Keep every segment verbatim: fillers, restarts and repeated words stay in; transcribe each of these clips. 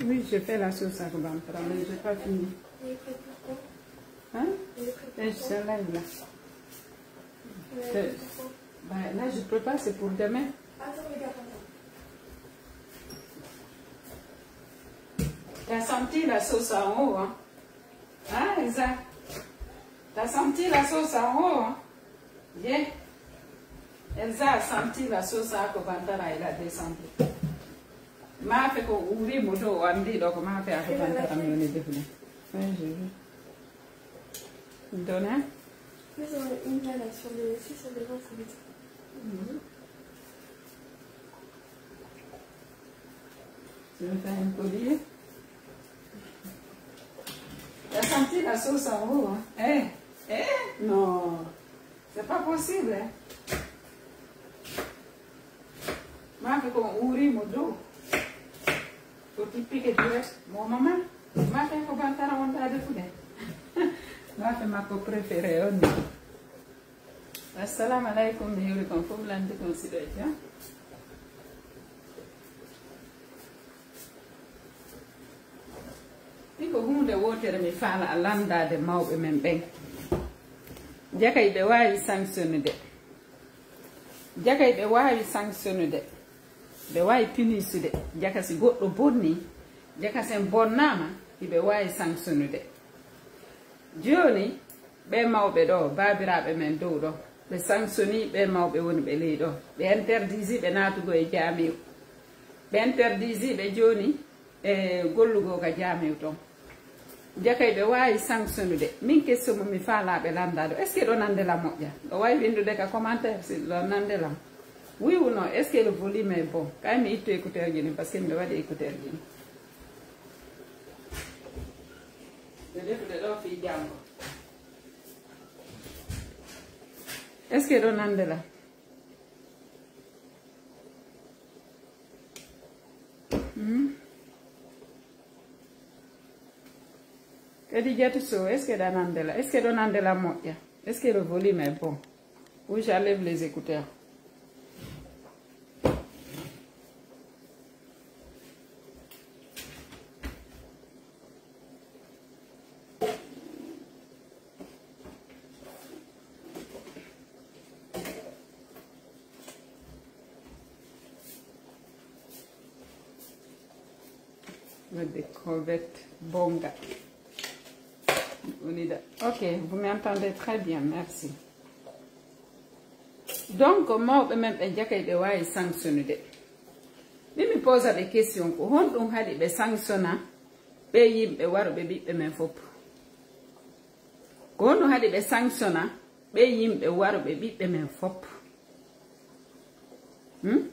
Oui, je fais la sauce à Kobantara, mais j'ai pas fini. Hein? Et je suis là, là. C'est- Bah, là, je prépare, c'est pour demain. T'as senti la sauce en haut, hein? Hein, Elsa? T'as senti la sauce en haut, hein? Yeah. Elsa a senti la sauce à Kobantara, il a descendu. Maafe ko uuri mo to, o andi ɗo ko maafe à Kobantara mi woni defude. Oui, je veux. Dona. Mais on a une là, là, sur le, si, sur le ventre, vite. Mhm. Tu veux faire un collier? T'as senti la sauce en haut, hein? Eh, eh, non. C'est pas possible, hein? Maafe ko uuri mo dow. Ko tippike direct. Mo mama. Maafe Kobantara wonta defude. Maafe makko préféré on. Assalamu alaikum, mi yuri kon fof landi kon siɗo e jam. Ɗi ko huunde wootere mi faala a landaade mawɓe men ɓen. Jakay ɓe waawi sanctionnude. Jakay ɓe waawi sanctionnude. Ɓe waawi punisude. Jaka si goɗɗo bonni, jaka sen bonnaama, hiɓe waawi sanctionnude. Jooni, ɓee mawɓe ɗo, baabiraaɓe men dow ɗo, ɓe sanctionnii ɓee mawɓe woni ɓe ley ɗo. Ɓe interdisii ɓe naatugo e jaamiw. Ɓe interdisii ɓe jooni e gollugo ka jaamiw ton. Jakay ɓe waawi sanctionnude. Min question mo mi faalaa ɓe landaade. Est-ce que ɗo nande la moƴƴa? Ɗo waawi winndude ka commentaire si ɗo nande la. Oui ou non? Est-ce que le volume est bon? Kay mi ittu écouteur ji ni, parce que miɗo waɗi écouteur ji ni. Ɓe defude ɗo fii janngo. Est-ce que ɗo nande la? Hmm? Kadi Jatu Sow, est-ce que ɗo nande la? Est-ce que ɗo nande la moƴƴa? Est-ce que le volume est bon? Oui, j'enlève les écouteurs. Wadde crevette bonga. Woni da. Ok, vous m'entendez très bien, merci. Donc, mawɓe men ɓe jakay ɓe waawi sanctionnude. Min mi posa ɓe question ko honɗum haɗi ɓe sanctionna ɓe yimɓe waruɓe ɓiɓɓe men fof? Ko honɗum haɗi ɓe sanctionna ɓe yimɓe waruɓe ɓiɓɓe men fof? Hmm?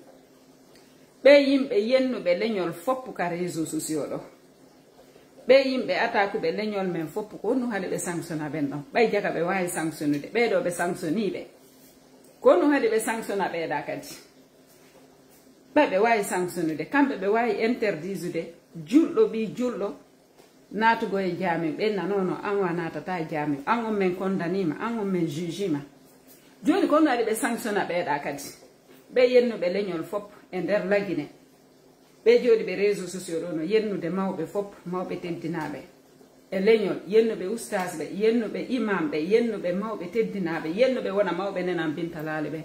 Ɓe yimɓe yennuɓe leñol fof ka réseau sociaux ɗo. Ɓe yimɓe attaqueɓe leñol men fof, ko honɗum haɗi ɓe sanctionna ɓen ɗon? Ɓay jaka ɓe waawi sanctionnude. Ɓee ɗo ɓe sanctionnii ɓe. Ko honɗum haɗi ɓe sanctionna ɓee ɗa kadi? Ɓay ɓe waawi sanctionnude. Kamɓe ɓe waawi interdisude julɗo, ɓii julɗo, naatugo e jaamiw. Ɓe na, non, non, an o a naatata e jaamiw. An on men kondaniima, an on men jugiima. Jooni ko honɗum haɗi ɓe sanctionna ɓee ɗa kadi? Ɓe yennuɓe leñol fof e nder Lagine. Ɓe jooɗiiɓe réseaux sociaux ɗo no yennude mawɓe fof, mawɓe teddinaaɓe e leñol, yennuɓe ustaasɓe, yennuɓe imamɓe, yennuɓe mawɓe teddinaaɓe, yennuɓe wona mawɓe nenan bintalaali ɓe.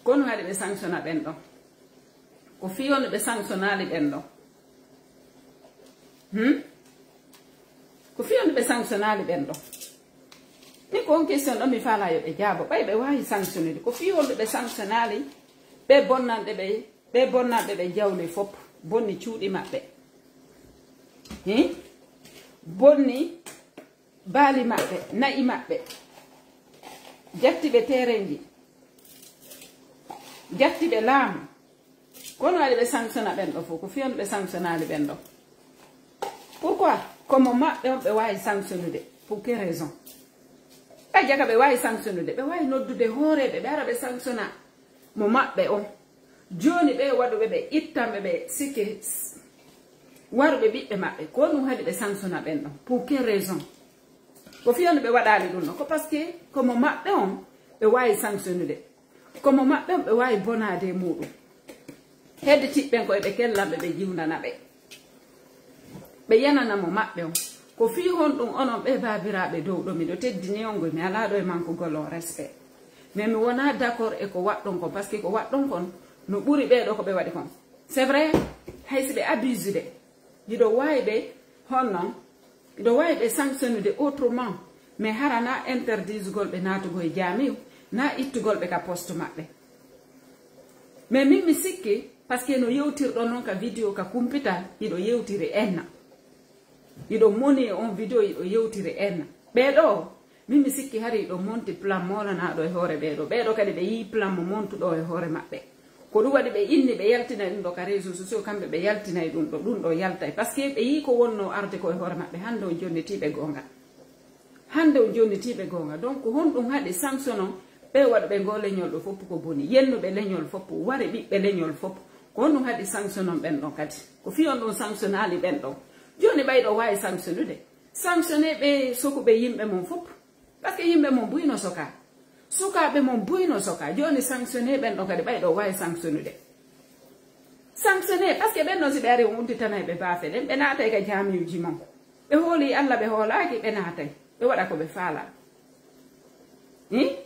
Ko honɗum haɗi ɓe sanctionna ɓen ɗon? Ko fii honɗum ɓe sanctionnaali ɓen ɗon? Hmm? Ko fii honɗum ɓe sanctionnaali ɓen ɗon? Min ko on question ɗon mi faalaa yo ɓe jaabo. Ɓay ɓe waawi sanctionnude. Ko fii honɗum ɓe sanctionnaali ɓe bonnanɓe ɓe, ɓe bonnanɓe ɓe jawle fof, bonni cuuɗi maɓɓe. Hin? Bonni baali maɓɓe, na'i maɓɓe. Jatti ɓe terenji. Jatti ɓe laamu. Ko honɗum haɗi ɓe sanctionna ɓen ɗo fof? Ko fii honɗum ɓe sanctionnaali ɓen ɗo? Pourquoi? Ko mo maɓɓe on ɓe waawi sanctionnude. Pour quelle raison? Ɓay jaka ɓe waawi sanctionnude, ɓe waawi noddude hooreeɓe, ɓe ara ɓe sanctionna mo maɓɓe on. Jooni ɓe waɗuɓe ɓe ittanɓe ɓe sikke waruɓe ɓiɓɓe maɓɓe. Ko honɗum haɗi ɓe sanctionna ɓen ɗon? Pour quelle raison? Ko fii honɗum ɓe waɗaali ɗum ɗon? Ko parce que ko mo maɓɓe on ɓe waawi sanctionnude. Ko mo maɓɓe on ɓe waawi bonaade e muuɗum. Hedditiiɓe ɓen ko eɓe kellanɓe ɓe jiwndana ɓe. ɓe yanana mo maɓɓe on. Ko fii honɗum onon ɓe baabiraaɓe dow ɗo, miɗo teddini on ngoy, mi alaa ɗo e mankugol on respect. Mais mi wonaa d'accord e ko waɗɗon kon, parce que ko waɗɗon kon no ɓuri ɓee ɗo ko ɓe waɗi kon. C'est vrai, hay si ɓe abuse de, hiɗo waawi ɓe honno, hiɗo waawi ɓe sanctionnude autrement, mais hara na interdisgol ɓe naatugol e jaamiu, na ittugol ɓe ka poste maɓɓe. Mais min mi sikki, parce que no yewtirɗon non ka vidéo ka kumpital, hiɗo yewtiri enna. Hiɗo moni e on vidéo, hiɗo yewtiri enna. Ɓee ɗo, min mi sikki hari hiɗo monti plan molanaaɗo e hoore ɓee ɗo. Ɓee ɗo kadi ɓe yii plan mo montuɗo e hoore maɓɓe. Ko ɗum waɗi ɓe inni ɓe yaltinay ɗum ɗo ka réseaux sociaux, kamɓe ɓe yaltinay ɗum ɗo, ɗum ɗo yaltay. Parce que ɓe yii ko wonno arde ko e hoore maɓɓe, hannde on jonnitiiɓe goonga. Hannde on jonnitiiɓe goonga. Donc, ko honɗum haɗi sanction on ɓe waɗuɓe ngo leñol ɗo fof ko boni? Yennuɓe leñol fof, wari ɓiɓɓe leñol fof. Ko honɗum haɗi sanction on ɓen ɗon kadi? Ko fii on ɗum sanctionnaali ɓen ɗon. Jooni ɓay ɗo waawi sanctionnude. Sanctionné ɓe sokuɓe yimɓe mon fof. Parce que yimɓe mon buy no soka. Sukaaɓe mon buy no soka. Jooni sanctionné ɓen ɗon kadi ɓay ɗo waawi sanctionnude. Sanctionné, parce que ɓen ɗon si ɓe ari on udditanay ɓe baafe ɗen, ɓe naatay ka jaamiuji mon. Ɓe hooli Alla, ɓe hoolaaki, ɓe naatay. Ɓe waɗa ko ɓe faala. Hi?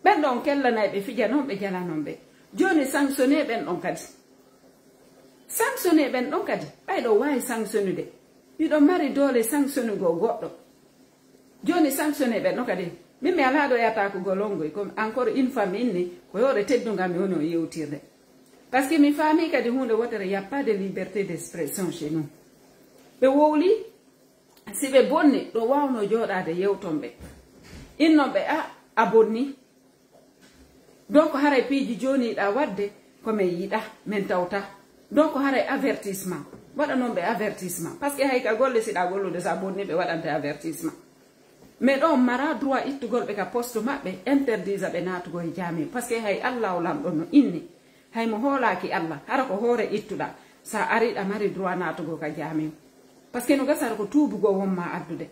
Ɓen ɗon kellanay ɓe fija non, ɓe jala non ɓe. Jooni sanctionné ɓen ɗon kadi. Sanctionné ɓen ɗon kadi. Ɓay ɗo waawi sanctionnude. Hiɗo mari doole sanctionnugol goɗɗo. Jooni sanctionné ɓen ɗon kadi. Min mi alaa ɗo yataako golongoy, ko encore une fois mi inni, ko yoore teddungal mi woni on yewtirde. Parce que mi faami kadi huunde wotere, y a pas de liberté d'expression chez nous. Ɓe wowli, si ɓe bonni, ɗo waawno jooɗaade yewton ɓe. Innon ɓe, a, a bonni. Donc, haray piiji jooni yiɗa waɗde, ko men yiɗa, men tawta. Donc, haray avertissement. Waɗa non ɓe avertissement. Parce que hay ka golle si ɗa gollude sa bonni, ɓe waɗante avertissement. Mais ɗo mara droit ittugol ɓe ka poste maɓɓe, interdisa ɓe naatugol e jaamiu. Parce que hay Alla o lamɗo no inni. Hay mo hoolaaki Alla, hara ko hoore ittuɗa. Sa ari ɗa mari droit naatugol ka jaamiu. Parce que no gasa hara ko tuubugol won ma addude.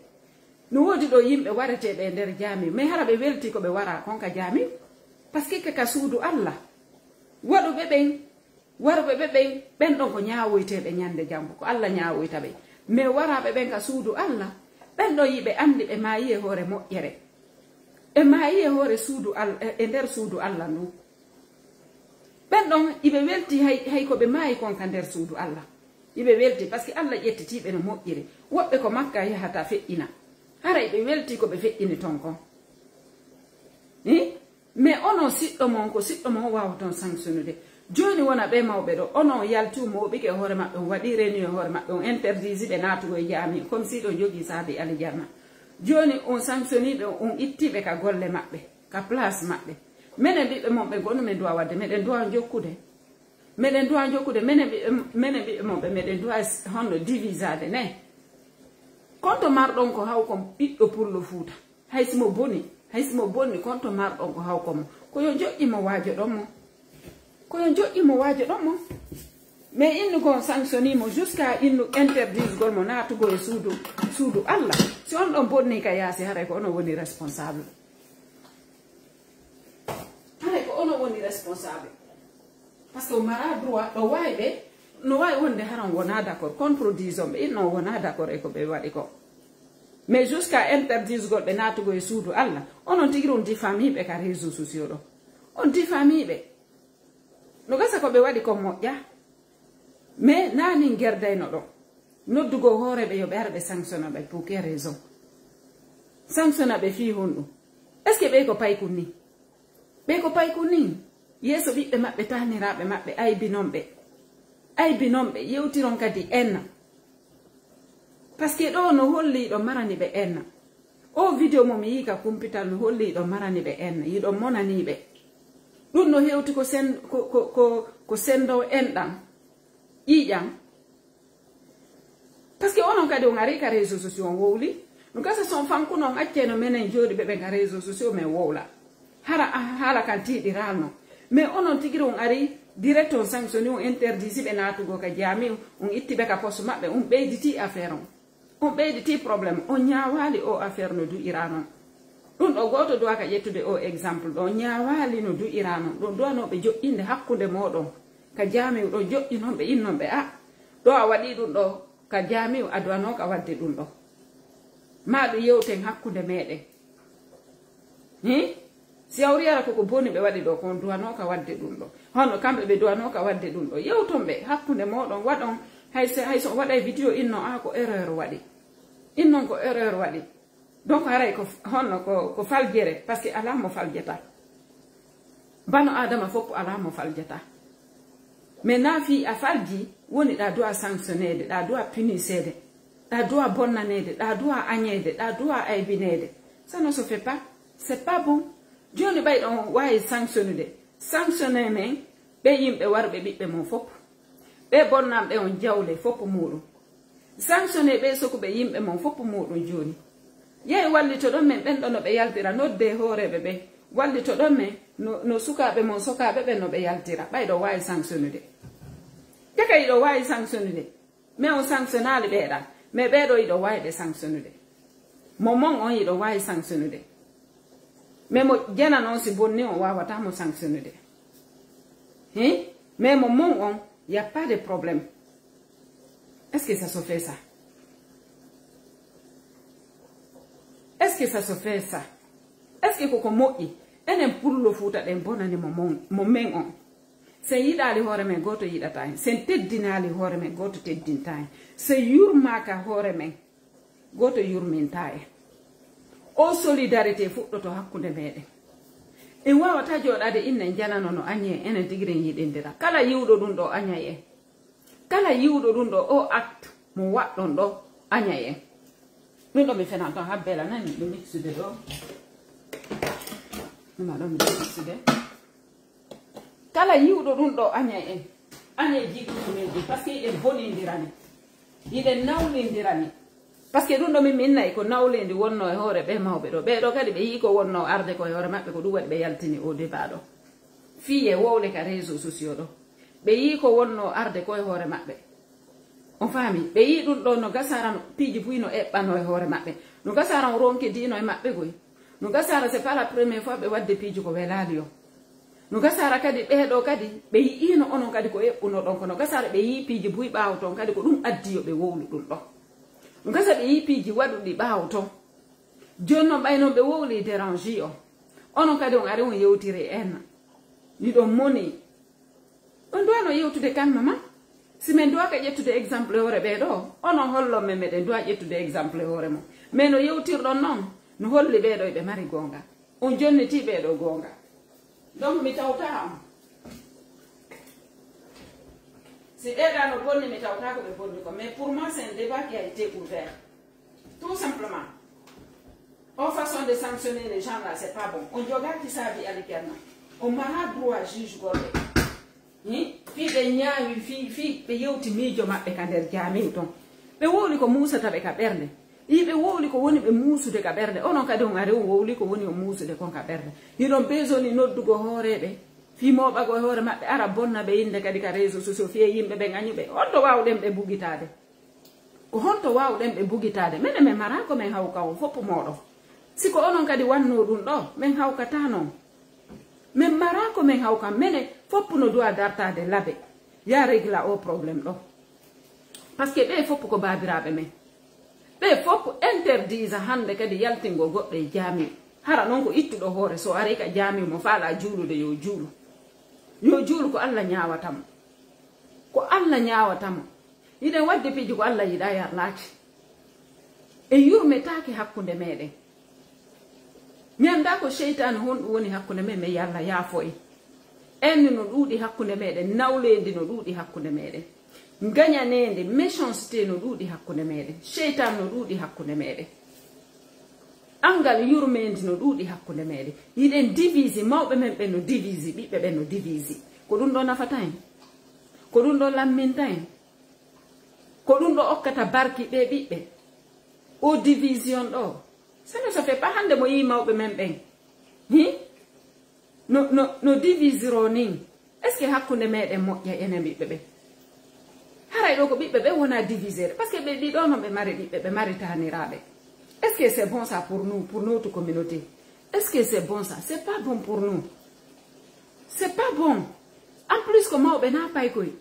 No woodi ɗo yimɓe wareteeɓe e nder jaamiu. Mais hara ɓe welti ko ɓe wara kon ka jaamiu. Parce que ka suudu Alla. Waɗuɓe ɓen, waruɓe ɓe ɓen, ɓen ɗon ko ñaawoyteeɓe ñande janngo. Ko Alla ñaawoyta ɓe. Mais waraaɓe ɓen ka suudu Alla, ɓen ɗon yiɓe anndi ɓe maayi e hoore moƴƴere. Ɓe maayi e hoore suudu Alla, e, e nder suudu Alla ndu. Ɓen ɗon, iɓe welti hay, hay ko ɓe maayi kon ka nder suudu Alla. Iɓe welti, parce que Alla ƴettitiiɓe no moƴƴiri. Woɓɓe ko Makka yahata feƴƴina. Hara iɓe welti ko ɓe feƴƴini ton kon. Hi? Mais onon siɗɗo mon, ko siɗɗo mon waawata on sanctionnude. Jooni wona ɓe mawɓe ɗo, onon yalti on mooɓike e hoore maɓɓe, on waɗi réunion e hoore maɓɓe, on interdisi ɓe naatugol e jaamiu, comme si ɗo jogii saabi alijanna. Jooni on sanctionnii ɓe, on ittii ɓe ka golle maɓɓe, ka place maɓɓe. Menen ɓiɓɓe mon ɓe gonu men duwa waɗde, meɗen duwa on jokkude. Meɗen duwa jokkude, menen ɓiɓɓe, menen ɓiɓɓe mon ɓe, meɗen duwa s-, honno divisaade ne. Konto marɗon ko haw kon ɓiɗɗo pullo Fuuta. Hay si mo boni, hay si mo bonni, konto marɗon ko haw kon mo. Ko yo joƴƴi mo waajoɗon mo. Ko yo joƴƴi mo waajoɗon mo. Mais innu kon sanctionnii mo jusqu'à innu interdisgol mo naatugol e suudu, suudu Alla. Si on ɗon bonni ka yaasi, haray ko onon woni responsable. Haray ko onon woni responsable. Parce que o mara droit, ɗo waawi ɓe, no waawi wonde haran wona d'accord, contredison ɓe, inno wona d'accord e ko ɓe waɗi ko. Mais jusqu'à interdisgol ɓe naatugol e suudu Alla, onon tigi on diffamiiɓe ka réseaux sociaux ɗo. On diffamiiɓe. No gasa ko ɓe waɗi kon moƴƴa. Mais naa nin gerdayno ɗo. Noddugol hooreeɓe yo ɓe ara ɓe sanctionna ɓe pour quelle raison? Sanctionna ɓe fii honɗum? Est-ce que ɓe ko paykun ni? Ɓe ko paykun ni? Yeeso ɓiɓɓe maɓɓe, taaniraaɓe maɓɓe, aybinon ɓe. Aybinon ɓe, yewtiron kadi enna. Parce que ɗo no holli hiɗo marani ɓe enna. O vidéo mo mi yii ka kumpital no holli hiɗo marani ɓe enna, hiɗo monani ɓe. Ɗum no hewti ko sen-, ko, ko, ko, ko sendo enɗan, ƴiiƴan. Parce que onon kadi on ari ka réseaux sociaux on wowli. No gasa son fankuno on accayno menen jooɗiɓe ɓen ka réseaux sociaux men wowla. Hara, ah, haala kan tiiɗiralno. Mais onon tigiri on ari direct on sanctionné, on interdisi ɓe naatugo ka jaami, on itti ɓe ka poste maɓɓe, on ɓeyditi affaire on. On ɓeyditi problème, on ñaawaali o affaire no du'ira non. Ɗum ɗo gooto duwa ka ƴettude o exemple ɗo, ñaawaali no du'ira non. Ɗum duwanooɓe joƴƴinde hakkunde mooɗon. Ka jaami ɗo joƴƴi non ɓe innon ɓe, a, ɗo a waɗi ɗum ɗo, Ka jaamiu a duwanooka waɗde ɗum ɗo. Maa ɗum yewten hakkunde meɗen. Hi? Si a wuriyara koko boni ɓe waɗi ɗo, kon duwanooka waɗde ɗum ɗo. Hono kamɓe ɓe duwanooka waɗde ɗum ɗo. Yewton ɓe hakkunde mooɗon, waɗon, hay so, hay so on waɗay video inno a ko erreur waɗi. Innon ko erreur waɗi. Donc haray ko f-, honno ko, ko faljere, parce que alaa mo faljata. Bano Adama fof alaa mo faljata. Mais na fii a falji, woni ɗa duwa sanctionneede, ɗa duwa puniseede, ɗa duwa bonnaneede, ɗa duwa añeede, ɗa duwa aybineede. Ça ne se fait pas. C'est pas bon. Jooni ɓay ɗon waawi sanctionnude. Sanctionne men ɓe yimɓe warɓe ɓiɓɓe mon fof. Ɓe bonnanɓe on jawle fof muuɗum. Sanctionne ɓe sokuɓe yimɓe mon fof muuɗum jooni. Yahi wallitoɗon men ɓen ɗo no ɓe yaltira, noddee hooreeɓe ɓe. Wallitoɗon men no, no sukaaɓe mon sokaaɓe ɓen no ɓe yaltira. Ɓay ɗo waawi sanctionnude. Te kay ɗo waawi sanctionnude. Mais on sanctionnaali ɓeeɗa. Mais ɓee ɗo iɗo waawi ɓe sanctionnude. Mo mon on iɗo waawi sanctionnude. Mais mo jana non si bonni on waawata mo sanctionnude. Hein? Mais mo mon on, y a pas de problème. Est-ce que ça se fait ça? Est-ce que ça se fait ça? Est-ce que koko moƴƴi? Enen pullo Fuuta ɗen bonani mo mon, mo men on. Sen yiɗaali hoore men, gooto yiɗataa en. Sen teddinaali hoore men, gooto teddintaa en. Sen yurmaaka hoore men, gooto yurmintaa en. O solidarité fuɗɗoto hakkunde meɗen. En waawata jooɗaade inne en janano no añee enen tigi ɗen yiɗindira. Kala yiwɗo ɗum ɗo añay en. Kala yiwɗo ɗum ɗo o acte mo waɗɗon ɗo añay en. Ɗum ɗo mi fenan tan habbela nan mi mixude ɗo. Ɗuma ɗo mi mixude. Kala yiwɗo ɗum ɗo añay en. Añay jiɗɗuɗo men ɗi, parce que hiɗen bonindirani. Hiɗen nawlindirani. Parce que ɗum ɗo min, min nayi ko nawlendi wonno e hoore ɓe mawɓe ɗo. Ɓee ɗo kadi ɓe yii ko wonno arde ko e hoore maɓɓe, ko ɗum waɗi ɓe yaltini o débat ɗo. Fii e wowle ka réseaux sociaux ɗo. Ɓe yii ko wonno arde ko e hoore maɓɓe. On faami? Ɓe yii ɗum ɗo no gasara no piiji buy no eɓɓano e hoore maɓɓe. No gasara on ronki diino e maɓɓe goy. No gasara c'est pas la première fois ɓe wadde piiji ko welaali yo. No gasara kadi ɓee ɗo kadi ɓe yi'iino onon kadi ko eɓɓuno ɗon. Kono gasara ɓe yii piiji buy ɓaawo toon kadi ko ɗum addi yo ɓe wowlu ɗum ɗo. No gasa ɓe yii piiji waɗuɗi ɓaawo toon. Jooni noon ɓay noon ɓe wowli dérange on. Onon kadi on ari on yewtiri en. Miɗon moni. On duwano yewtude kan mama. Si min duwaka ƴettude exemple e hoore ɓee ɗo, onon hollon men meɗen duwa ƴettude exemple e hoore mon. Mais no yewtirɗon noon, no holli ɓee ɗo eɓe mari goonga. On jonnitii ɓee ɗo goonga. Donc mi tawtaa on. Si ɓee ɗa no bonni, mi tawtaa ko ɓe bonni ko. Mais pour moi, c'est un débat qui a été ouvert. Tout simplement. On façon de sanctionner les gens là, c'est pas bon. On jogaaki saabi alikerna. On maha droit juge golle. Hi? Fii ɓe ñaawi, fii, fii ɓe yewti miijo maɓɓe ka nder jaamiu ton. Ɓe wowli ko muusata ɓe ka ɓernde. Yi ɓe wowli ko woni ɓe muusude ka ɓernde. Onon kadi on ari on wowli ko woni on muusude kon ka ɓernde. Hiɗon besoni noddugo hooreeɓe. Fii mooɓago e hoore maɓɓe ara bonna ɓe innde kadi ka réseaux sociaux fii e yimɓe ɓen añuɓe. Honto waawɗen ɓe bugitaade? Ko honto waawɗen ɓe bugitaade? Mene men maraa ko men hawka on fof mooɗon. Si ko onon kadi wannoo ɗum ɗo, men hawkataa noon. Men maraa ko men hawka, mene fof no duwa dartaade labe. Ya regla o problème ɗo. Parce que ɓe fof ko baabiraaɓe men. Ɓe fof interdisa hannde kadi yaltingol goɗɗo e jaamiu. Hara noon ko ittuɗo hoore, so ari ka jaamiu mo faalaa juulude yo juulu. Yo juulu ko Alla ñaawata mo. Ko Alla ñaawata mo. Hiɗen wadde piiji ko Alla yiɗaa yarlaaki. En yurmetaake hakkunde meɗen. Mi anndaa ko seytaane honɗum woni hakkunde men, men Yalla yaafo en. Enni no ɗuuɗi hakkunde meɗen, nawleendi no ɗuuɗi hakkunde meɗen. Ngañaneendi, méchanceté no ɗuuɗi hakkunde meɗen. Seytaane no ɗuuɗi hakkunde meɗen. Anngal yurmeendi no ɗuuɗi hakkunde meɗen. Hiɗen divisi, mawɓe men ɓen no divisi, ɓiɓɓe ɓen no divisi. Ko ɗum ɗo nafata en? Ko ɗum ɗo lamminta en? Ko ɗum ɗo okkata barki ɓe ɓiɓɓe? O division ɗo. Ça ne se fait pas hannde mo yii mawɓe men ɓen. Hi? No, no, no divisiro nin. Est-ce que hakkunde meɗen moƴƴa enen ɓiɓɓe ɓen? Haray ɗo ko ɓiɓɓe ɓen wona divisere. Parce que ɓe ɗiɗo noon ɓe mari ɓiɓɓe, ɓe mari taaniraaɓe. Est-ce que c'est bon ça pour nous, pour notre communauté? Est-ce que c'est bon ça? C'est pas bon pour nous. C'est pas bon. En plus ko mawɓe na paykoy.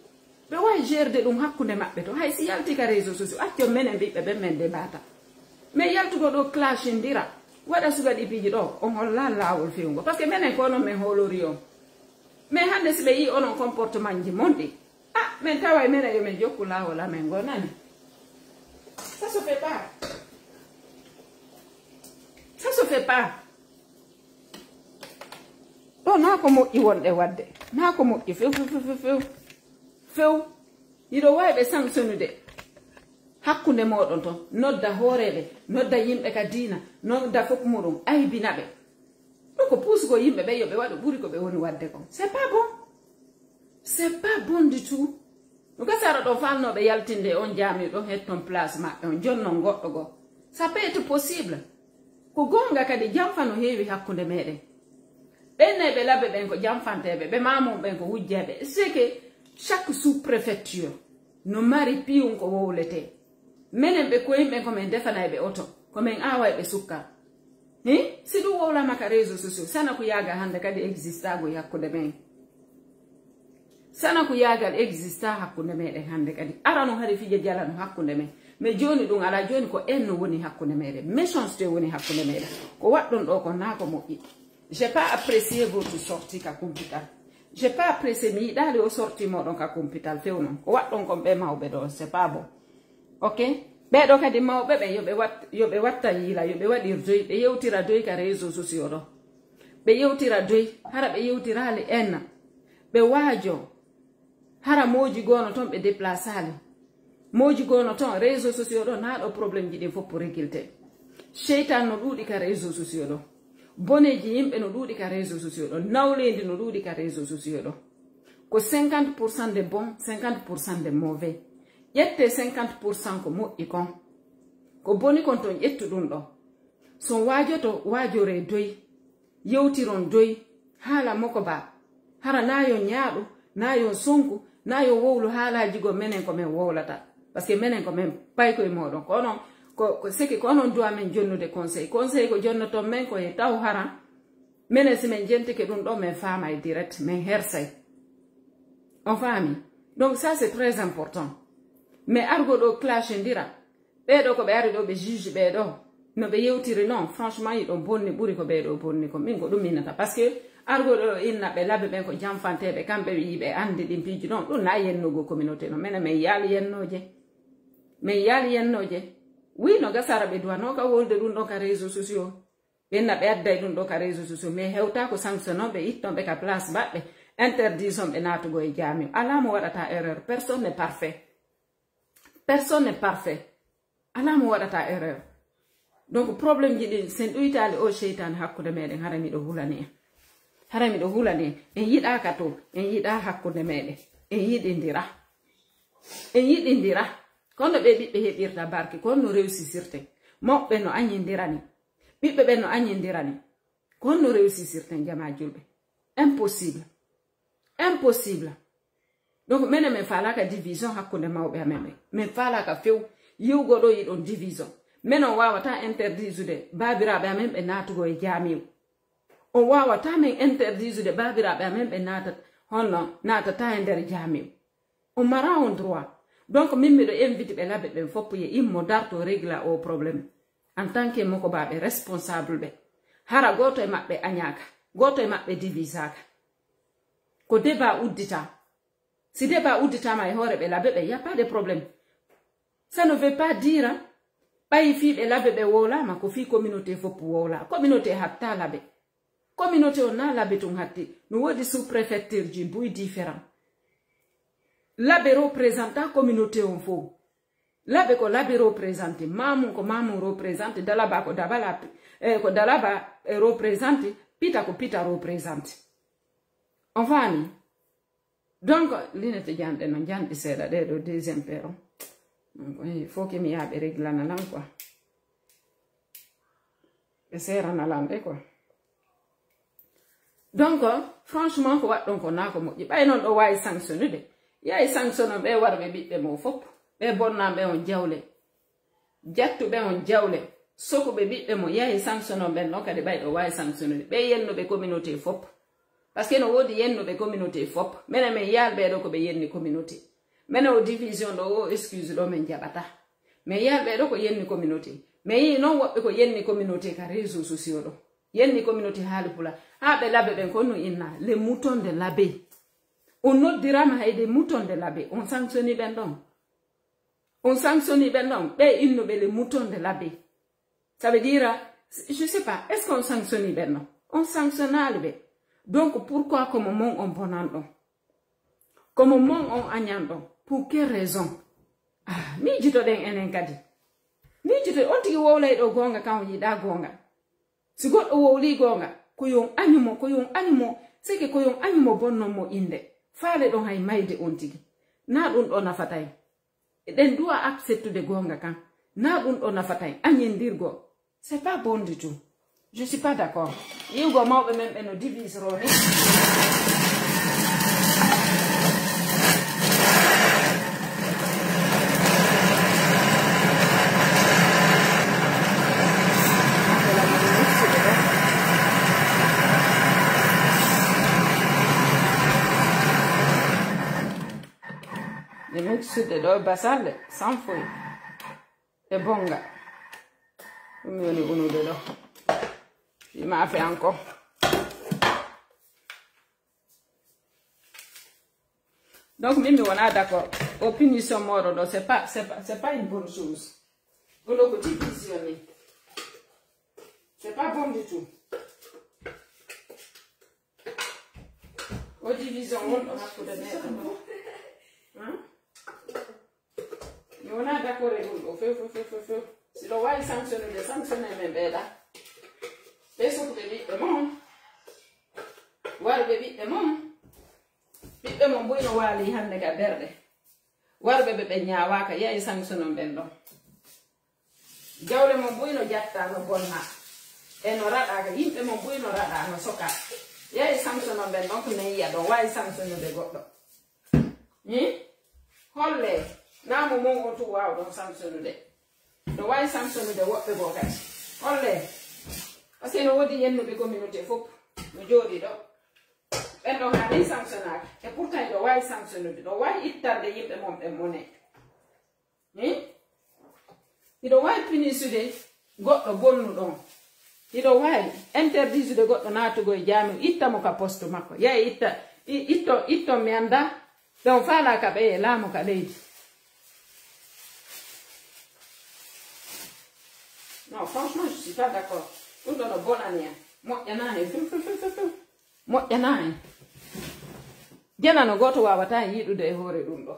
Ɓe wawi gerde ɗum hakkunde maɓɓe to. Hay si yalti ka réseau sociaux, acco menen ɓiɓɓe ɓen men de mbata. Mais yaltugo ɗo clashindira, waɗa suga ɗi piiji ɗo, on holla laawol fewgo. Parce que menen ko onon men hoolori on. Mais hannde si ɓe yii onon comportement ji mon ɗi, ah, men taway menen yo men jokku laawol amen ngo nani. Ça se fait pas. Ça se fait pas. Ɗo naa ko moƴƴi wonɗe waɗde. Naa ko moƴƴi few, few, few, few, few. Few. Hiɗo wawi ɓe sanctionnude hakkunde moɗon ton. Nodda hooreeɓe, nodda yimɓe ka diina, nodda fof muɗum, aybina ɓe. Ɗum ko puusugol yimɓe ɓe yo ɓe waɗu ɓuri ko ɓe woni waɗde kon. C'est pas bon. C'est pas bon du tout. No gasa aɗa ɗon faalnooɓe yaltinde on jaami ɗon hetton place maɓɓe on jonnon goɗɗo goo. Ça peut être possible. Ko goonga kadi jamfa no heewi hakkunde meɗen. Ɓen nayi ɓe labbe ɓen ko jamfanteeɓe, ɓe maamum ɓen ko wujjeeɓe. C'est que chaque sous-préfecture no mari piyum ko wowletee. Menen ɓe koyen ɓen ko men defanay ɓe oto, ko men aaway ɓe sukka. Hi? Si ɗum wowlama ka réseau sociaux, sana ko yaaga hannde kadi existaago e hakkunde men. Sana ko yaagal exista hakkunde meɗen hannde kadi. Arano hari fija jalano hakkunde men. Mais jooni ɗum ala, jooni ko en no woni hakkunde meɗen. Méchanceté woni hakkunde meɗen. Ko waɗɗon ɗo ko naa ko moƴƴi. J'ai pas apprécié votre sortie ka kumpital. J'ai pas apprécié, mi yiɗaali o sortie moɗon ka kumpital few non. Ko waɗɗon kon ɓe mawɓe ɗo, c'est pas bon. Ok? Ɓeɗo kadi mawɓe ɓe yo ɓe wat-, yo ɓe watta yiila, yo ɓe waɗir doy, ɓe yewtira doy ka réseau sociaux ɗo. Ɓe yewtira doy, hara ɓe yewtiraali enna. Ɓe waajo, hara mooji goono ton ɓe déplaçaali. Mooji goono ton, réseau sociaux ɗo, naa ɗo problème ji ɗin fof pour régulte. Seytan no ɗuuɗi ka réseau sociaux ɗo. Boneji yimɓe no ɗuuɗi ka réseau sociaux ɗo. Nawleendi no ɗuuɗi ka réseau sociaux ɗo. Ko cinquante pour cent de bon, cinquante pour cent de mauvais. Ƴette cinquante pour cent ko moƴƴi kon. Ko boni kon ton ƴettu ɗum ɗo. So waajoto, waajoree doy. Yewtiron doy. Haala moko ba. Hara naa yo ñaaɗu, naa yo sonku, naa yo wowlu haalaaji goo menen ko men wowlata. Parce que menen ko men paykoye mooɗon. Ko onon, ko, ko seki ko onon duwa men jonnude conseil. Conseil ko jonnoton men ko e taw hara. Menen si men jentike ɗum ɗo, men faamay direct, men hersay. On faami? Donc ça c'est très important. Mais argo ɗo clashindira. Ɓeɗo ko ɓe ari ɗo ɓe juge ɓeɗo. No ɓe yewtiri non, franchement, yiɗon bonni ɓuri ko ɓeɗo bonni ko. Min ko ɗum minata. Parce que argo ɗo inna ɓe labbe ɓen ko jamfanteɓe, kamɓe ɓe yi ɓe andi ɗin piiji non. Ɗum na yennugo communauté non. Menen men yaali yennooje. Men yaali yennooje. Oui, no gasara ɓe duwa no ka wolde ɗum ɗo ka réseau sociaux. Ɓenna ɓe adday ɗum ɗo ka réseau sociaux, mais hewta ko sanction non ɓe itton ɓe ka place maɓɓe, interdison ɓe naatugo e jaamiu. Alaa mo waɗata erreur, personne n'est parfait. Personne n'est parfait. Alaa mo waɗata erreur. Donc problème ji ɗin, sen ɗuytaali o seytaane hakkunde meɗen, hara miɗo hulani en. Hara miɗo hulani en. En yiɗaaka to, en yiɗa hakkunde meɗen. En yiɗindira. En yiɗindira. Kono ɓe ɓiɓɓe heɓirta barke, kono no rewsisirte. Mawɓe no añindirani. Ɓiɓɓe ɓen no añindirani. Ko honno rewsisirten jamaa julɓe? Impossible. Impossible. Donc, menen men faalaaka division hakkunde mawɓe amen ɓe. Men faalaaka few. Yiwgo ɗo yiɗon division. Men on waawata interdisude baabiraaɓe amen ɓe naatugo e jaamiw. On waawata men interdisude baabiraaɓe amen ɓe naatata, honno naatata e nder jaamiw. On mara on droit. Donc, min miɗo invite ɓe labbe ɓen fof ye immo darto régla o problème. En tant que moko baɓe responsable ɓe. Hara goto e maɓɓe añaka, goto e maɓɓe divisaka. Ko débat uddita. Si débat udditama e hoore ɓe labbe ɓe, y a pas de problème. Ça ne veut pas dire, hein, ɓayi fii ɓe labbe ɓe wowlama, ko fii communauté fof wowla. Communauté hatta labbe. Communauté on na labbe tun hatti. No woodi sous-préfecture ji buy différent. Labbe représenta communauté on fof. Labbe ko labbe représente. Mamum ko mamum représente. Dalaba ko dabala, eh, ko dalaba, eh, représente. Pita ko pita représente. On faami? Donc, linete janɗe no janɗi seeɗa ɗe ɗo deuxième paire on. Donc, eh, faut que mi yaha ɓe réglana lan quoi. Ɓe serana lan ɗe quoi. Donc, franchement, ko waɗɗon ko na ko moƴƴi. Ɓay non ɗo wawi sanctionnude. Yahi sanctionnon ɓe warɓe ɓiɓɓe mo fof. Ɓe bonnaɓe on jawle. Jattuɓe on jawle. Sokuɓe ɓiɓɓe mo yahi sanctionnon ɓen ɗon kadi ɓay ɗo wawi sanctionnude. Ɓe yennuɓe communauté fof. Parce que no woodi yennuɓe communauté fof. Menen men yaalɓe ɗo ko ɓe yenni communauté. Mene o division ɗo, o excuse ɗo min jaɓata. Mais yiyan ɓe ɗo ko yenni communauté. Mais yi noon woɓɓe ko yenni communauté ka réseaux sociaux ɗo. Yenni communauté haali pula. Ha ɓe labe ɓen ko no inna. Les moutons de l'abbé. On noddirama hay des moutons de l'abbé. On sanctionne ɓen ɗon. On sanctionne ɓen ɗon. Ɓe innuɓe les moutons de l'abbé. Ça veut dire, je sais pas, est-ce qu'on sanctionne ɓen ɗon? On sanctionnaali ɓe. Donc pourquoi comme mon on bonan ɗon? Comme mon on añan ɗon? Pour quelle raison? Ah, miijitoɗen enen kadi. Miijitoɗen, on tigi wowlay ɗo goonga kan o yiɗa goonga. Si goɗɗo wowli goonga, ko yon añu mo, ko yon añu mo, seke ko yon añu mo bonnon mo innde. Faale ɗon hay mayde on tigi. Na ɗum ɗo nafatay. Eɗen duwa acceptude goonga kan. Na ɗum ɗo nafatay. Añendirgo. C'est pas bon du tout. Je suis pas d'accord. Yiwgo mawɓe men ɓe no divise roni. Ɓe mixude ɗo basalle, sans fouille. E bonga. Ɗum mi woni unude ɗo. Fi maafe encore. Donc, min mi wona d'accord. O punition moro ɗo, c'est pas, c'est pas, c'est pas une bonne chose. Ɗum ɗo ko division ni. C'est pas bon du tout. O division wonɗo hakkude neɗɗo ɗo. Hein? Mi wona d'accord e ɗum ɗo few, few, few, few, few. Si ɗo wawi sanctionnude, sanctionne men ɓeeɗa. Ɓe sokkuɓe ɓiɓɓe mon. Warɓe ɓiɓɓe mon. Ɓiɓɓe mon buy no waali hannde ka berɗe. Warɓe ɓe ɓe ñaawaaka, yahi sanctionnon ɓen ɗon. Jawle mon buy no jatta, no bonna. E no raɗa, ka yimɓe mon buy no raɗa, no soka. Yahi sanctionnon ɓen ɗon, ko neyiya ɗon, wawi sanctionnude goɗɗo. Hmm? Holle, namo mon on tun wawɗon sanctionnude. No wawi sanctionnude woɓɓe goo kadi. Holle. Parce que no woodi yennuɓe communauté fof. No jooɗi ɗo. Ɓen ɗon haɗi sanctionnaaka. Et pourtant, iɗo wawi sanctionnude. Ɗo wawi ittande yimɓe mon ɓen mone. Hmm? Hiɗo wawi punisude goɗɗo bonnuɗo on. Hiɗo wawi interdisude goɗɗo naatugo e jaami, itta mo ka poste makko. Yahi itta, i-, itto, itto mi anda. Ɓe on faala ka ɓe e laamu ka leydi. Non, franchement, je suis pas d'accord. Ɗum ɗo no bonani en. Moƴƴana en. Few, few, few, few, few. Moƴƴana en. Janano gooto wawata en yiɗude e hoore ɗum ɗo.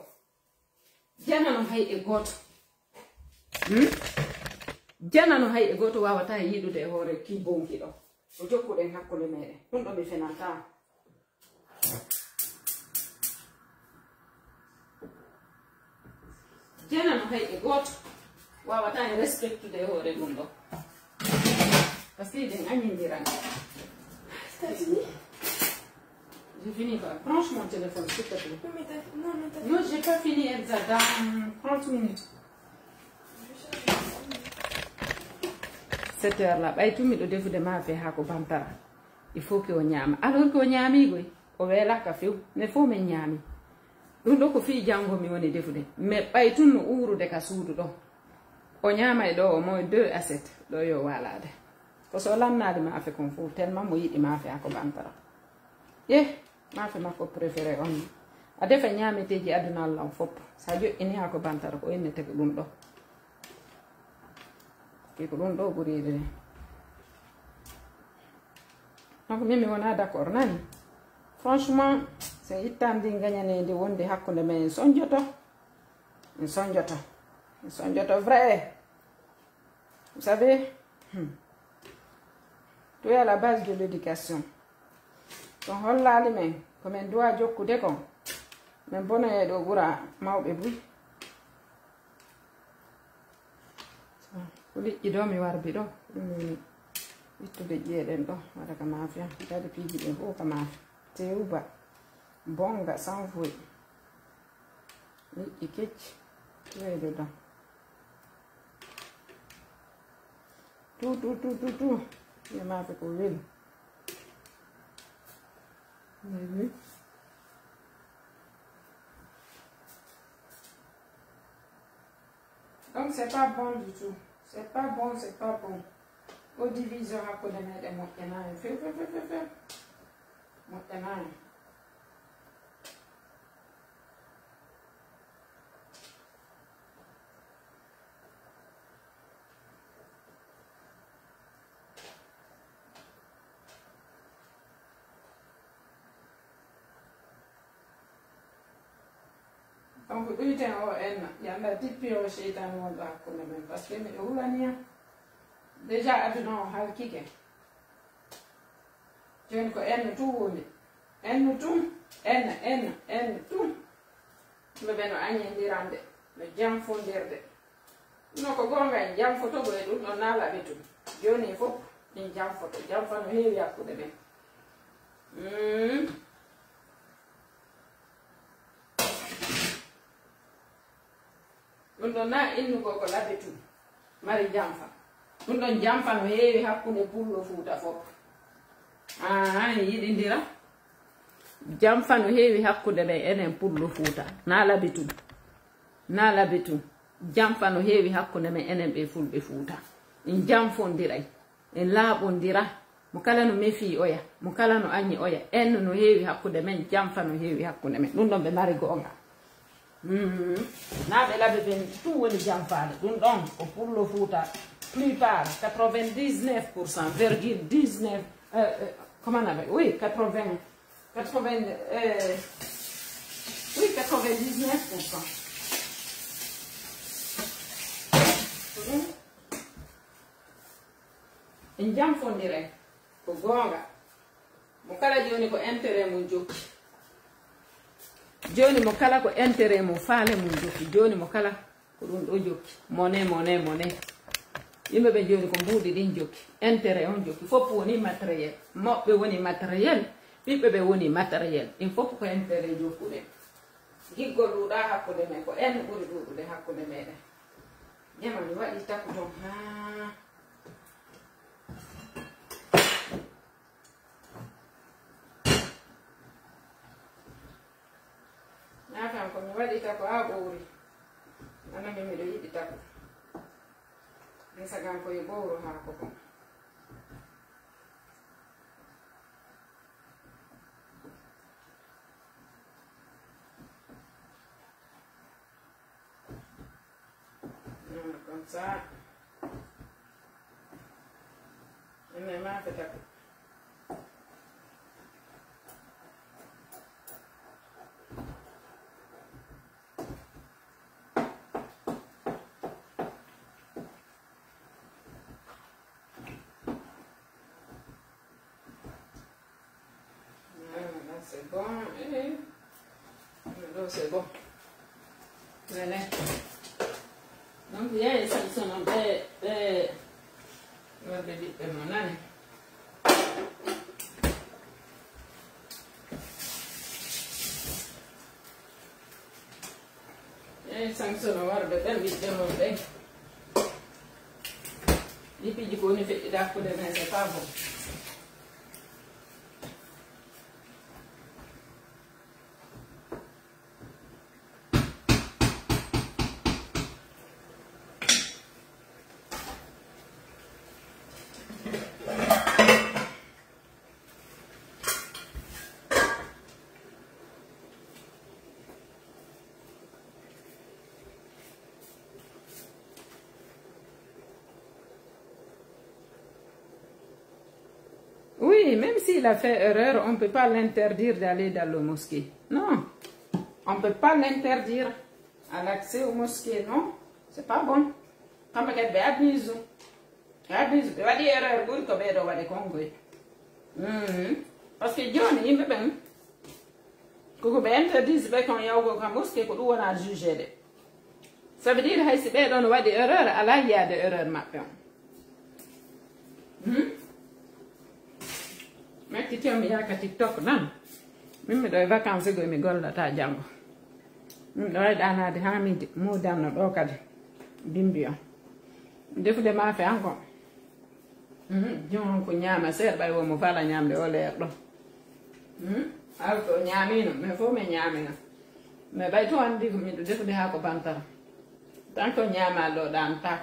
Janano hay e gooto. Hmm? Janano hay e gooto wawata yiɗude e hoore ki bonki ɗo. O jokkuɗen hakkunde meɗen. Ɗum ɗo mi fenanta. Janano hay e gooto wawata en respectude e hoore ɗum ɗo. Parce que eɗen añindirani. T'as fini? J'ai fini quoi. Branche mon téléphone, s'il te plaît. Oui, mais t'as... Non, non, t'as... Non, j'ai pas fini, Elsa. Dans trente minutes. Sept heures là. Ɓay tun miɗo defude maafe haako bantara. Il faut que o ñaama. Alors que o ñaami goy. O weelaaka few. Mais fof min ñaami. Ɗum ɗo ko fii janngo mi woni defude. Mais ɓay tun no uurude ka suudu ɗo. O ñaamay ɗo au moins deux assiettes. Ɗo yo waalaade. Ko so lannaali maafe kon fof, tellement mo yiɗi maafe haako bantara. Yeh, maafe makko préféré on. A defa ñaameteeji aduna Allah on fof. So a joƴƴini haako bantara, ko innete ko ɗum ɗo. Ke ko ɗum ɗo ɓuri yiɗude. Donc, min mi wona d'accord, nani? Franchement, so ittan ndi gañanendi wonde hakkunde men, en sonjoto. En sonjoto. En sonjoto vrai. Vous savez, hmm, tout est à la base de l'éducation. So on hollaali men ko men duwa jokkude kon, men bonoye ɗo ɓura mawɓe buy. So ko liƴƴi ɗo mi warbi ɗo, ɗum woni ittude ƴi'e ɗen ɗo, waɗa ka maafiya, kadi piiji ɗin fof ka maafiya. Tewba, bonga, sanfoy. Liƴƴi kecci, tout est dedans. Tout, tout, tout, tout, tout. Ƴi'e maafe ko weli. Mhm. Donc, c'est pas bon du tout. C'est pas bon, c'est pas bon. O division hakkunde meɗen moƴƴanaani. Few, few, few, few, few. Moƴƴanaani. Donc, ɗuyten o enna, yanda tippi o seytaane wonɗo hakkunde men, parce que miɗo hulani yam. Déjà, aduna o halkike. Jooni ko enna tun woni. Enna tun, enna, enna, enna tun. Yimɓe ɓe no aññindirande, no janfondirde. No ko goonga en janfoto ko e ɗum ɗon na laɓi tun. Jooni fof en janfoto. Janfa no heewi hakkunde men. Mm. Ɗum ɗon na innugol ko laɓi tun. Mari janfa. Ɗum ɗon janfa no heewi hakkunde pullo Fuuta fof. Aa, en yiɗindira. Janfa no heewi hakkunde men enen pullo Fuuta. Na laɓi tun. Na laɓi tun. Janfa no heewi hakkunde men enen ɓe fulɓe Fuuta. En janfondiray. En laaɓondira. Mo kala no mefii oya. Mo kala no añi oya. Enno no heewi hakkunde men. Janfa no heewi hakkunde men. Ɗum ɗon ɓe mari goonga. Mm. Na ɓe laɓi ɓen. Ɗum woni janfaade. Ɗum ɗon ko pullo Fuuta. Plupart, quatre-vingt-dix-neuf pour cent, virgule dix-neuf, euh, euh, comment on appelle? Oui, quatre-vingts, quatre-vingts, euh, oui, quatre-vingt-dix-neuf pour cent. Mm. En janfondiray. Ko goonga. Mo kala jooni ko intérêt mum jokki. Jooni mo kala ko intérêt mum, faale mum jokki. Jooni mo kala ko ɗum ɗo jokki. Mone, mone, mone. Yimɓe ɓe jooni ko mbuuɗi ɗin jokki. Intérêt on jokki. Fof woni matériel. Mawɓe woni matériel. Ɓiɓɓe ɓe woni matériel. Ɗin fof ko intérêt jokkuɗen. Giggol ɗuuɗa hakkunde men. Ko en ɓuri ɗuuɗude hakkunde meɗen. Ñamani waɗi taku ton haa. Ñaafam ko mi waɗi tako haa ɓowri. Nana min miɗo yiɗi tako. Min sagan ko e ɓowru haako ko. Voilà, comme ça. Ene ma feta ko. Voilà, c'est bon. Eh, voilà, c'est bon. Voilà. Donc, il y a essentiellement des, des, des, des, des, Eey, Samson o warɓe ɓen, ɓiɓɓe mon ɓen. Ɗi piiji ko woni feƴƴude hakkunde men, c'est pas bon. Oui, même s'il a fait erreur, on ne peut pas l'interdire d'aller dans le mosquée. Non, on ne peut pas l'interdire à l'accès aux mosquées, non, c'est pas bon. Kamɓe kadi ɓe abuse. Ɓe abuse, ɓe waɗi erreur ɓuri ko ɓeeɗo waɗi kon koy. Mhm. Parce que jooni yimɓe ɓen, koko ɓe interdise ɓe kon yawgol ka mosquée, ko ɗum wona jugé de. Ça veut dire hay si ɓee ɗon waɗi erreur, alaa yiyaade erreur maɓɓe on. Hmm? Mekki tew mi yaaka TikTok nan. Min miɗo e vacances go mi gollata janngo. Min ɗo e ɗaanaade haa midi, muudanno ɗo kadi. Bimbi on. Defude maafe an kon. Mhm, jom ko ñaama seeɗa, ɓay wo mo fala ñamde o leer ɗo. Mhm, aw to ñaamino, mais fof mi ñaamina. Mais ɓay to anndi ko miɗo defude haa ko bantara. Tan ko ñaama ɗo ɗan tak.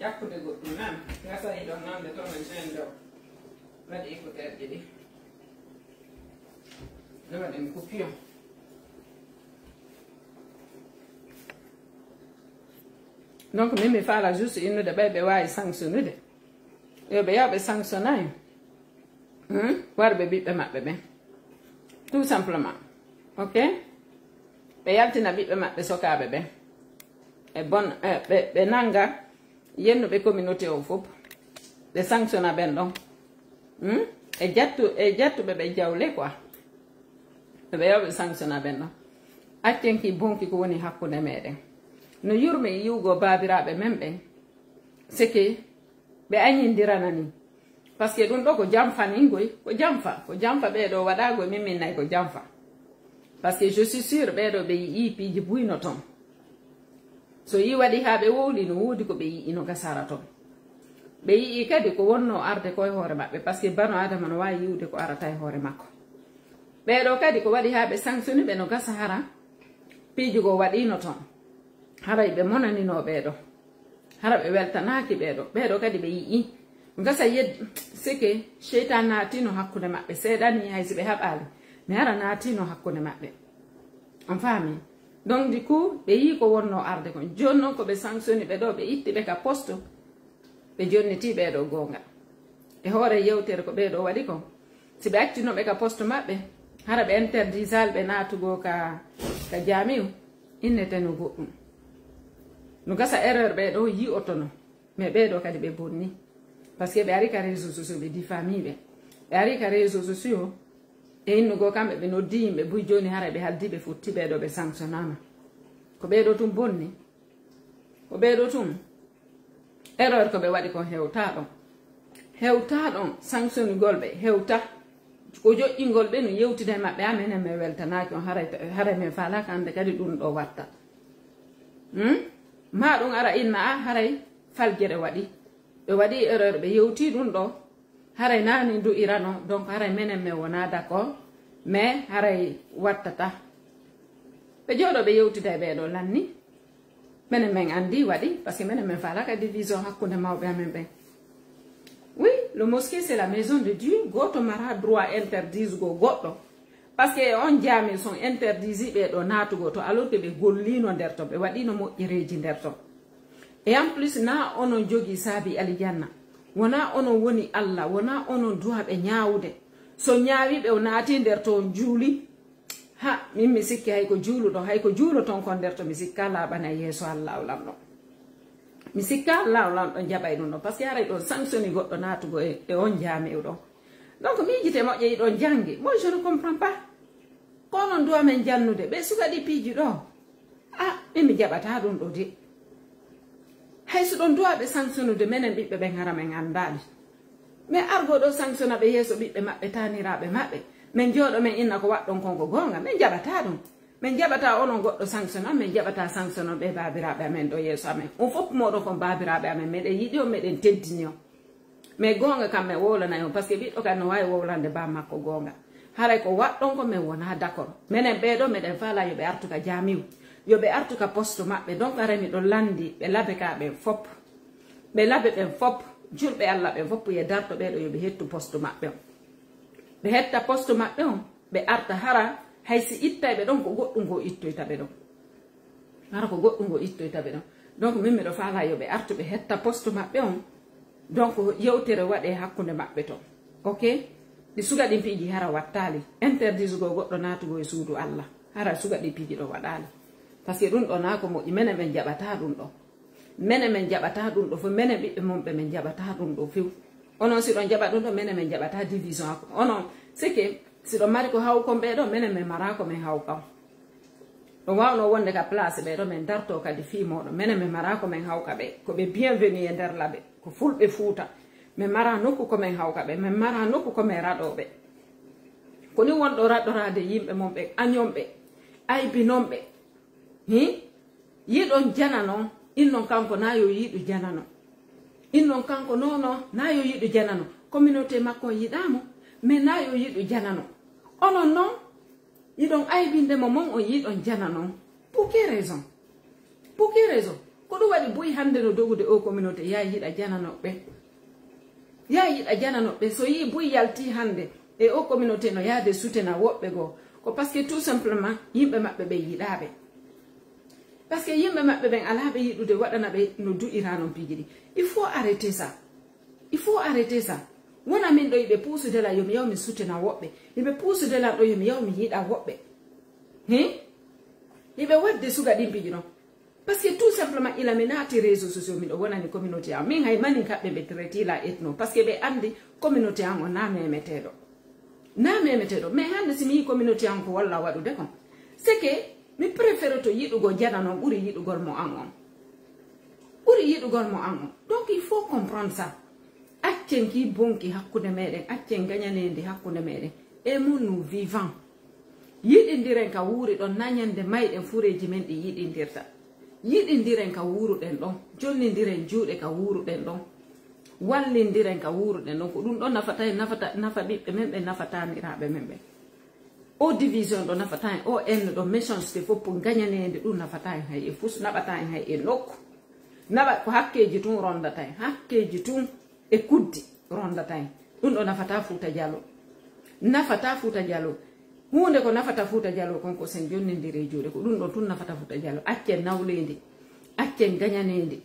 Yakkude goɗɗum nan. Gasa yiɗon nande toon e jeen ɗo. Waɗi écouteurji ɗi. No waɗen coupure. Donc, min mi faala juste innude ɓay ɓe waawi sanctionnude. Yo ɓe yaw ɓe sanctionnaay. Hmm? Warɓe ɓiɓɓe maɓɓe ɓen. Tout simplement. Ok? Ɓe yaltina ɓiɓɓe maɓɓe sokaaɓe ɓen. E bon, e, ɓe, ɓe nanga yennuɓe communauté o fof. Ɓe sanctionna ɓen ɗon. Hmm? E jattu, e jattuɓe ɓe jawle quoi. Ɓe yaw ɓe sanctionna ɓen ɗon. Accen ki bonki ko woni hakkunde meɗen. No yurmi yiwgo baabiraaɓe men ɓen. C'est que ɓe añindirana ni. Parce que ɗum ɗo ko jamfa ni ngoy, ko jamfa, ko jamfa ɓee ɗo waɗa ngoy, min min nay ko jamfa. Parce que je suis sûr ɓee ɗo ɓe yi'i piiji buyno toon. So yii waɗi haa ɓe wowli, no woodi ko ɓe yi'i no gasara toon. Ɓe yi'i kadi ko wonno arde ko e hoore maɓɓe, parce que bano Adama no waawi yi'ude ko arata e hoore makko. Ɓee ɗo kadi ko waɗi haa ɓe sanctionné ɓe no gasa hara piiji go waɗino toon. Haray ɓe monanino ɓee ɗo. Hara ɓe weltanaaki ɓee ɗo. Ɓee ɗo kadi ɓe yi'i. Gasa yeddi, sike, seytaan naatino hakkunde maɓɓe. Seeɗani hay si ɓe haɓaali. Mi hara naatino hakkunde maɓɓe. On faami? Donc, du coup, ɓe yi'i ko wonno arde kon. Jooni noon ko ɓe sanctionné ɓe ɗo, ɓe itti ɓe ka poste. Ɓe jonniti ɓee ɗo goonga. E hoore yewtere ko ɓee ɗo waɗi kon. Si ɓe accino ɓe ka poste maɓɓe, hara ɓe interdisal ɓe naatugo ka, ka jaamiu, innete no goɗɗum. No gasa erreur ɓee ɗo yi'otono. Mais ɓee ɗo kadi ɓe bonni. Parce que ɓe ari ka réseaux sociaux, ɓe diffami ɓe. Ɓe ari ka réseaux sociaux, e innugo kamɓe ɓe noddi yimɓe buy jooni hara ɓe haldi ɓe futti ɓee ɗo ɓe sanctionama. Ko ɓee ɗo tun bonni. Ko ɓee ɗo tun. Erreur ko ɓe waɗi kon hewta ɗon. Hewta ɗon, sanctionigol ɓe, hewta. Ko joƴƴingol ɓe no yewtida e maɓɓe, a menen men weltanaaki on, haray, haray men faalaaka annde kadi ɗum ɗo watta. Hmm? Ma ɗum ara inna a haray faljere waɗi. Ɓe waɗi erreur, ɓe yewti ɗum ɗo. Haray naani ndu irano, donc haray menen men wona d'accord, mais haray wattata. Ɓe jooɗo ɓe yewtida e ɓee ɗo lanni. Menen men anndi waɗi, parce que menen men faalaaka division hakkunde mawɓe amen ɓen. Oui, le mosquée, c'est la maison de Dieu. Gooto mara droit interdise go goɗɗo. Parce que on jaami son interdisi ɓee ɗo naatugo to, alors que ɓe gollino nder ton, ɓe waɗino moƴƴereeji nder ton. Et en plus, na onon jogii saabi alijanna. Wona onon woni Allah, wona onon duwaaɓe ñaawude. So ñaawi ɓe o naati nder ton juuli, ha, min mi sikki hay ko juuluɗo, hay ko juuloton kon nder to mi sikka laaɓana yeeso Allah o lamɗo. Mi sikka Allah o lamɗo jaɓay ɗum ɗo, parce que haray ɗon sanctioni goɗɗo naatugo e, e on jaami'u ɗo. Donc, miijite moƴƴe yiɗon janngi. Moi, je ne comprends pas. Ko onon duwa men jannude, ɓe suka ɗi piiji ɗo. Ah, min mi jaɓata ɗum ɗo de. Hay so ɗon duwa ɓe sanctionude menen ɓiɓɓe ɓen hara men anndaali. Mais argo ɗo sanctiona ɓe yeeso ɓiɓɓe maɓɓe, taaniraaɓe maɓɓe. Men jooɗo men inna ko waɗɗon kon ko goonga, men jaɓata ɗum. Men jaɓata onon goɗɗo sanctiona, men jaɓata sanctionon ɓe baabiraaɓe amen ɗo yeeso amen. On fof mooɗon kon baabiraaɓe amen, meɗen yiɗi on, meɗen teddini on. Mais goonga kam men wowlanay on, parce que ɓiɗɗo kan no waawi wowlande baa makko goonga. Haray ko waɗɗon ko men wona d'accord. Menen ɓee ɗo meɗen faala yo ɓe artu ka jaamiu. Yo ɓe artu ka poste maɓɓe. Donc haray miɗo lanndi ɓe labe ka ɓen fop. Ɓe labe ɓen fop, julɓe Allah ɓen fop ye darto ɓee ɗo yo ɓe hettu poste maɓɓe on. Ɓe hetta poste maɓɓe on, ɓe arta hara hay si ittay ɓe ɗon ko goɗɗum ko ittoyta ɓe ɗon. Hara ko goɗɗum ko ittoyta ɓe ɗon. Donc min miɗo faala yo ɓe artu ɓe hetta poste maɓɓe on. Donc yewtere waɗe hakkunde maɓɓe ton. Ok? Ɗi suga ɗin piiji hara wattaali. Interdisugol goɗɗo naatugo e suudu Allah. Hara suga ɗin piiji ɗo waɗaali. Parce que ɗum ɗo naa ko moƴƴi, menen men jaɓata ɗum ɗo. Menen men jaɓata ɗum ɗo fof, menen ɓiɓɓe mon ɓe men jaɓata ɗum ɗo few. Onon si ɗon jaɓa ɗum ɗo, menen men jaɓata division hakkunde. Onon, c'est que si ɗon mari ko hawkon ɓee ɗo, menen men mara ko men hawkan. Ɗum waawno wonde ka place ɓee ɗo, men darto kadi fii mooɗon. Menen men mara ko men hawka ɓe. Ko ɓe bienvenue e nder labe. Ko fulɓe Fuuta. Men mara nokku ko men hawka ɓe. Men mara nokku ko men raɗo ɓe. Ko ni wonɗo raɗoraade yimɓe mon ɓe, añon ɓe, aybinon ɓe. Hi? Yiɗon jana non, innon kanko naa yo yiɗu janano. Innon kanko non, non, naa yo yiɗu janano. Communauté makko on yiɗaamo, mais naa yo yiɗu janano. Onon non, Yiɗon aybinde mo mon, on yiɗon jana non. Pour quelle raison? Pour quelle raison? Ko ɗum waɗi buy hannde no dogude o communauté, yaa yiɗa jananoɓe. Yaa yiɗa jananoɓe. So yii buy yalti hannde e o communauté no yaade soutenir woɓɓe goo. Ko parce que tout simplement yimɓe maɓɓe ɓe yiɗaaɓe. Parce que yimɓe maɓɓe ɓen alaa ɓe yiɗude waɗana ɓe no du'ira non piiji ɗi. Il faut arrêter ça. Il faut arrêter ça. Wona min ɗo yiɓe puusude lan yo mi yaw mi soutenir woɓɓe. Yiɓe puusude lan ɗo yo mi yaw mi yiɗa woɓɓe. Hin? Yiɓe waɗde suga ɗin piiji ɗon. Parce que tout simplement ila mi naati réseaux sociaux miɗo wonani communauté am. Min hay manin kaɓɓe ɓe traiti la ethno. Parce que ɓe andi communauté am o na memeteɗo. Na memeteɗo. Mais hannde si mi yi communauté am ko walla waɗude kon. C'est que mi préfère to yiɗugol jana non ɓuri yiɗugol mo an on. Ɓuri yiɗugol mo an on. Donc il faut comprendre ça. Accen ki bonki hakkunde meɗen, accen gañanendi hakkunde meɗen. Et mon nous vivant. Yiɗindiren ka wuuri ɗon na ñande mayɗen fureeji men ɗi yiɗindirta. Yiɗindiren ka wuuruɗen ɗon. Jonnindiren juuɗe ka wuuruɗen ɗon. Wallindiren ka wuuruɗen ɗon. Ko ɗum ɗon nafata en, nafata, nafa ɓiɓɓe men ɓe, nafa taaniraaɓe men ɓe. O division ɗo nafata en, o en ɗo méchanceté fof pour gañaneede ɗum nafata en hay e fus, naɓata en hay e nokku. Naɓa ko hakkeeji tun rondata en, hakkeeji tun e kuddi rondata en. Ɗum ɗo nafata Fuuta Jalo. Nafata Fuuta Jalo. Huunde ko nafata Fuuta Jalo kon ko sen jonnindiri e juuɗe, ko ɗum ɗon tun nafata Fuuta Jalo. Accen nawleendi, accen gañaneendi.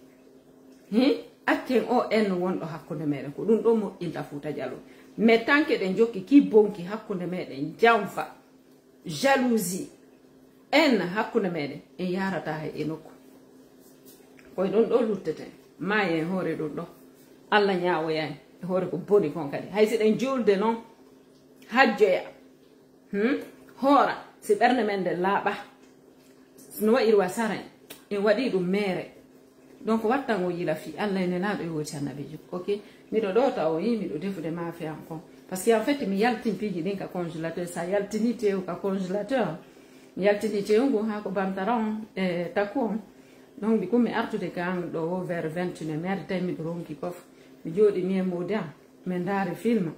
Hin? Accen o en wonɗo hakkunde meɗen, ko ɗum ɗon moƴƴinta Fuuta Jalo. Mais tant que ɗen jokki ki bonki hakkunde meɗen, janfa, jalousie, en hakkunde meɗen, en yarata hay e nokku. Koye ɗon ɗo lutteten, maayen e hoore ɗum ɗo. Allah ñaawoya en e hoore ko boni kon kadi. Hay si ɗen juulde non, hajjoya. Hmm? Hoora, si ɓernde men nden laaɓa, no wa'iri wa sara en, en waɗi ɗum meere. Donc wattan o yila fii Allah e Nelaaɗo e wooti Annabiijo. Ok? Miɗo ɗo taw o yi, miɗo defude maafe an kon. Parce que en fait, mi yaltin piiji ɗin ka congélateur. Sa yaltini teewu ka congélateur, mi yaltini teewu ngun haa ko bantara on, e takku on. Donc mbi kummi artude ka an ɗo o vers vingt et une, mi ari tawi miɗo ronki kof. Mi jooɗi mi e moodi am, min ndaari film.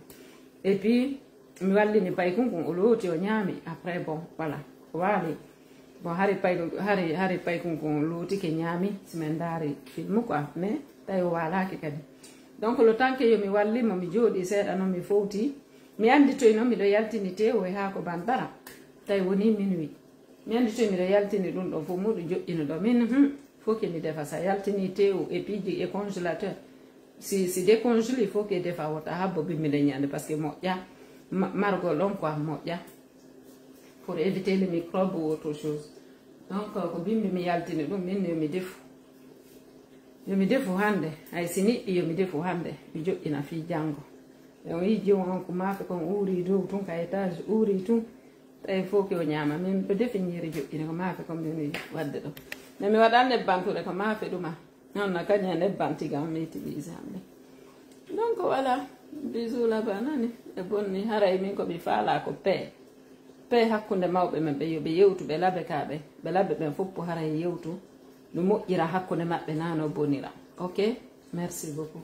Et puis, mi wallini paykun kun, o looti, o ñaami. Après, bon, voilà, o waali. Bon, hari pay-, hari, hari paykun kun lootike ñaami, si min ndaari film quoi, mais tawi o waalaaki kadi. Donc, le temps que yo mi wallimo, mi jooɗi seeɗa non, mi fowti. Mi anndi toy non, miɗo yaltini teewu e haako bantara. Tawi woni minuit. Mi anndi toy miɗo yaltini ɗum ɗo fof, muɗum joƴƴino ɗo. Min, hmm, fof ke mi defa, sa yaltini teewu e piiji e congélateur. Si, si décongelé, il faut que defa wota habbo bimbi nde ñande, parce que moƴƴa, ma-, margol on quoi moƴƴa. Pour éviter les microbes ou autre chose. Donc, ko bimbi mi yaltini ɗum, min yo mi defu. Yo mi defu hannde, hay si niɓɓi yo mi defu hannde, mi joƴƴina fii janngo. E on yijji on, on ko maafe kon uuri dow tun, ka étage uuri tun, tawi fof ke o ñaama. Min miɗo defi ñiiri joƴƴini, ko maafe kon mbimi waɗde ɗo. Mais mi waɗa nebbantude ko maafe ɗuma. Noon na kañum e nebban tiga on mi utilisé hannde. Donc voilà, bisous là-bas nani, e bonni, haray min ko mi faala ko paix. Paix hakkunde mawɓe men ɓe, yo ɓe yewtu, ɓe labe ka ɓe, ɓe labe ɓen fof haray yewtu. No moƴƴira hakkunde maɓɓe, na no bonira. Ok? Merci beaucoup.